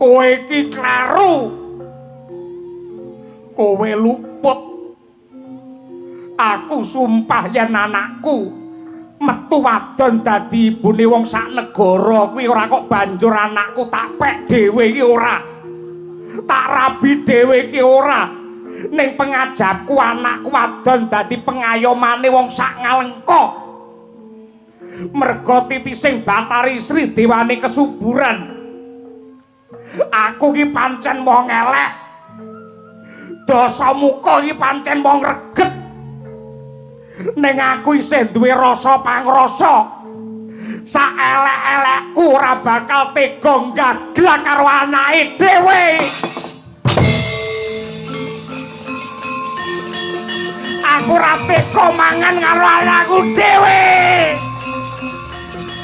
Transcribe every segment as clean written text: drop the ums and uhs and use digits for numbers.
Kowe iki kleru. Kowe luput. Aku sumpah yen anakku metu wadon dadi ibune wong sak negara kuwi ora kok banjur anakku tak pek dhewe iki ora. Tak rabi dhewe iki ora. Ning pengajapku anakku wadon dadi pengayomane wong sak Ngalengka. Merga titising Bathari Sri dewane kesuburan. Aku ki pancen wong elek. Dasamuka ki pancen wong reget. Ning aku isih duwe rasa pangrasa. Sak elek-elekku ora bakal tega gaglak karo anake dhewe. Aku ora tega mangan karo anakku dhewe.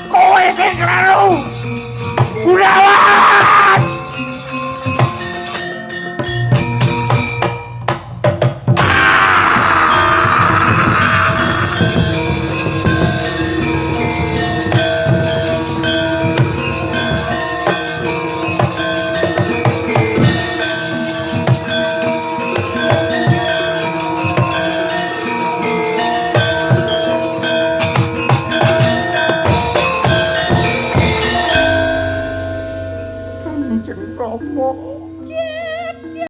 Kowe sing kleru.